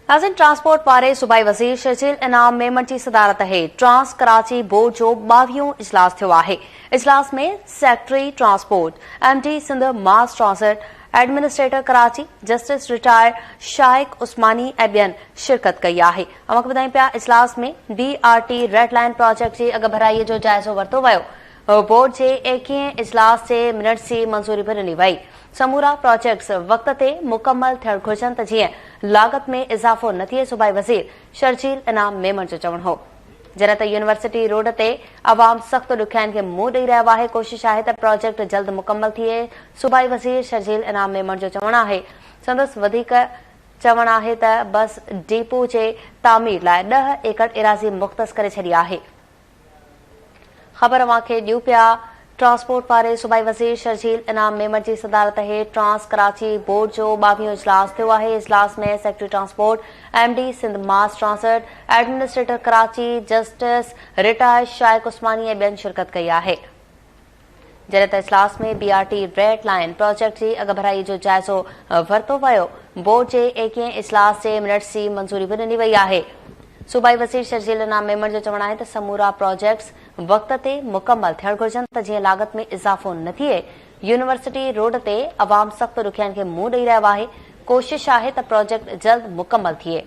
ناظرين ٽرانسپورٽ واري صوبائي وزير شرجيل انعام ميمڻ جي صدارت هيٺ ٽرانس ڪراچي بورڊ جو ٻاويهون اجلاس ٿيو آهي. اجلاس ۾ secretary transport, M D Sindh mass transit, administrator Karachi, justice retired Shaiq Usmani ۽ ٻين شرڪت ڪئي آهي. اوهان کي ٻڌايون پيا اجلاس ۾ B R T red line project جي اڳڀرائي جو جائزو ورتو ويو. بورڊ جي ايڪيهين اجلاس جي منٽس جي منظوري به ڏني وئي. سمورا پراجيڪٽس وقت تي مڪمل ٿيڻ گهرجن ته جيئن لاڳت ۾ اضافو نه ٿئي صوبائي وزير شرجيل انعام ميمڻ جو چوڻ هو. جڏهن ته يونيورسٽي روڊ تي عوام سخت ڏکيائين کي منهن ڏئي رهيو آهي ڪوشش آهي ته پراجيڪٽ جلد مڪمل ٿئي صوبائي وزير شرجيل انعام ميمڻ جو چوڻ آهي سندس وڌيڪ چوڻ آهي ته بس ڊيپو جي تعمير لاء ڏهه ايڪڙ ايراضي مختص ڪري ڇڏي آهي. خبر اوهان کي ڏيون پيا، ٽرانسپورٽ واري صوبائي وزير شرجيل انعام ميمڻ جي صدارت هيٺ ٽرانس ڪراچي بورڊ جو ٻاويهون اجلاس ٿيو آهي، اجلاس ۾ secretary transport, M D Sindh mass transit, administrator Karachi, justice retired Shaiq Usmani ۽ ٻين شرڪت ڪئي آهي. جڏهن ته اجلاس ۾ B R T red line project جي اڳڀرائي جو جائزو ورتو ويو، بورڊ جي ايڪيهين اجلاس جي منٽس جي منظوري به ڏني وئي آهي. صوبائي وزير شرجيل انعام ميمڻ جو چوڻ آهي ته سمورا پراجيڪٽس وقت تي مڪمل ٿيڻ گهرجن ته جيئن لاڳت ۾ اضافو نه ٿئي، يونيورسٽي روڊ تي عوام سخت ڏکيائين کي منهن ڏئي رهيو آهي، ڪوشش آهي ته پراجيڪٽ جلد مڪمل ٿئي.